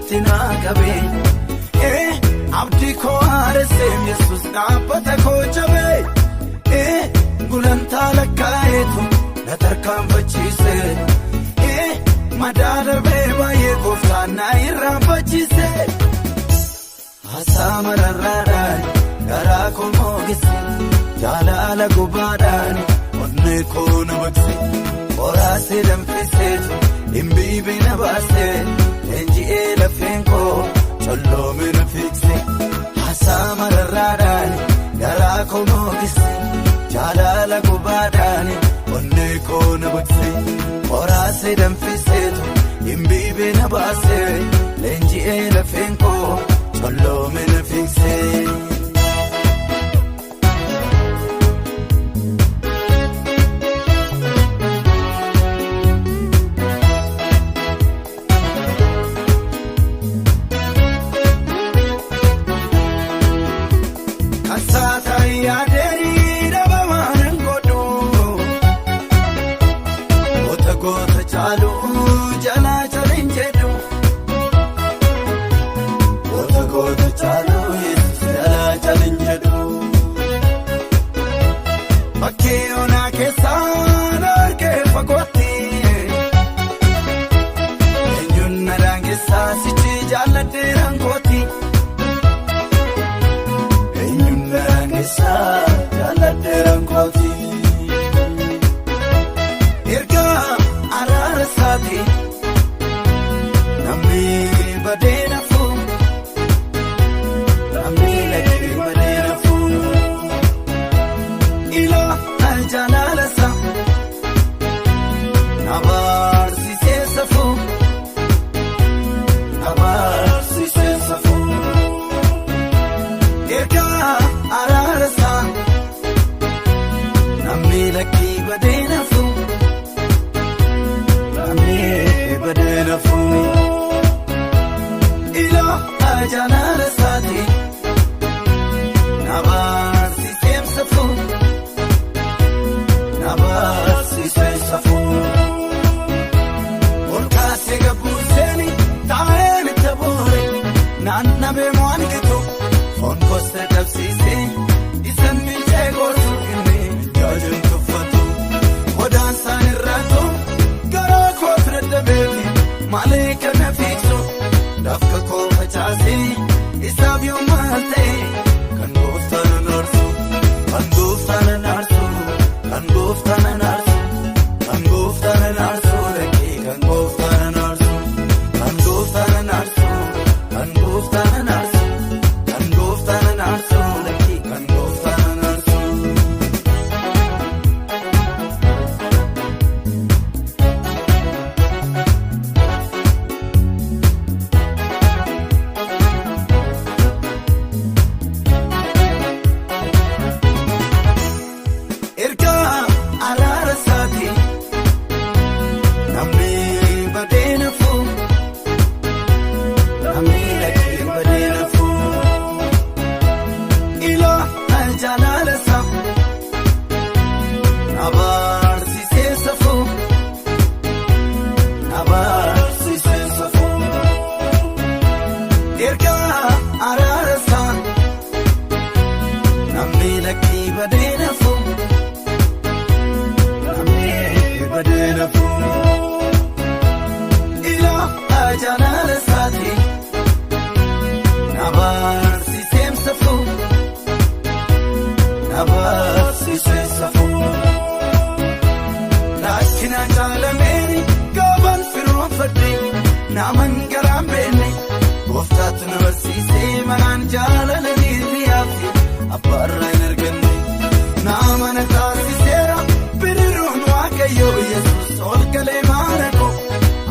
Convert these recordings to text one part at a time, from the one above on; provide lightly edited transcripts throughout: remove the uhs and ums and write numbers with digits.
Walitti naa qabee abdii koo haaressee Yesuus dhaabbata koo jabee gulantaa lakkaa'eetu na tarkaanfachiise madaa darbee baay'ee gooftaan na irraanfachiise. Haasaa mararraadhaan garaa koo moogise jaalala gubaadhaan onnee koo na baqse qoraasee danfiseetu dhimbiibee na baase. Leenji'ee lafeen koo colloome na fiigse haasaa mararraadhaan garaa koo moogise jaalala gubaadhaan onnee koo na baqse qoraasee danfiseetu dhimbiibee na baase leenji'ee lafeen koo colloome na fiigse.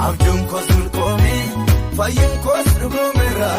Abjuun koos milkoomee fayyuun koos dhugoomeera.